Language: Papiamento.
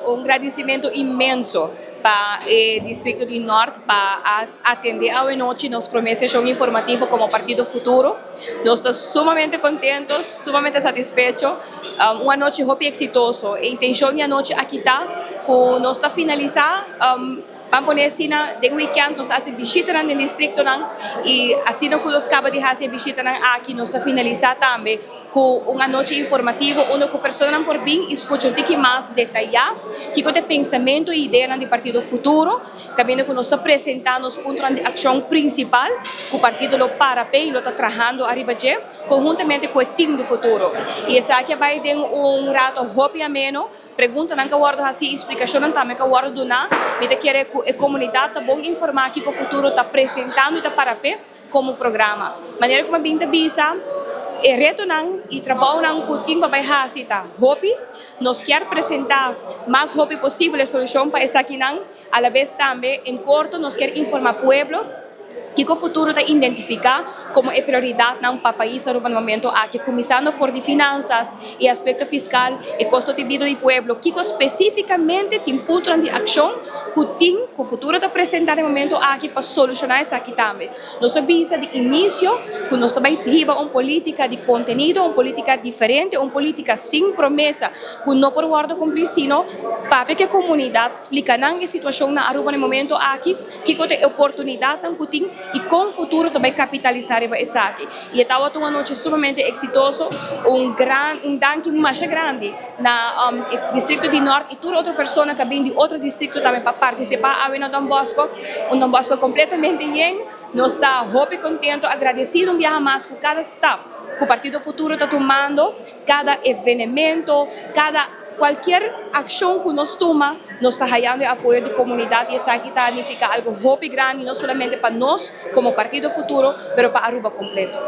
Un gradicimento inmenso pa e districto di Noord pa atende anochi nos prome sesion informativo como Partido Futuro. Nos ta sumamente contento, sumamente satisfecho. Un anochi hopi exitoso. E intencion di anochi aki ta cu nos ta finalisa, ban pone asina, den weekend nos ta haci bishita den districto nan y asina cu nos caba di haci bishita nan aki, nos ta finalisa tambe cu un anochi informativo unda cu persona por bin y scucha un tiki mas detaya kico ta pensamento y idea di Partido Futuro, caminda cu nos ta presentando e punto di accion principal cu partido lo para pe, lo ta trahando ariba dje, conhuntamente cu e team di Futuro. Y esaki a bay den un rato hopi ameno, pregunta nan a wordo haci, explicacion tambe cu a wordo duna. Mi ta kere cu e comunidad ta bon informa cu Futuro ta presentando y ta para pe como programa. Manera cu mi a bisa, e reto nan y trabou nan cu tin pa bay haci ta hopi. Nos kier presenta mas hopi posibel solucion pa esaki nan. A la vez tambe, en corto, nos kier informa pueblo cu Futuro ta identifica como e prioridad nan pa pais Aruba na momento aki, cuminsando for di finanzas y aspecto fiscal y costo di bida di pueblo, cu specificamente tin punto di accion cu tin cu Futuro ta presenta na momento aki pa soluciona esaki tambe. Nos a bisa di inicio cu nos tambe ta hiba un politica di contenido, un politica diferente, un politica sin promesa, cu no por wordo cumpli, sino pa cu e comunidad, splica nan e situacion na Aruba na momento aki, cu e oportunidad cu tin y con Futuro tambe capitalisa esaki. Y tabata un anochi sumamente exitoso, un danki mas grandi na districto di Noord y tur otro persona cu a bin di otro districto tambe pa participa aki na Don Bosco, un Don Bosco completamente yen. Nos ta hopi contento, agradecido un biaha mas cu cada stap cu Partido Futuro ta tumando, cada evento, cada cualkier accion cu nos tuma, nos ta hayando apoyo di comunidad y esaki ta significa algo hopi grandi, no solamente pa nos como Partido Futuro, pero pa Aruba completo.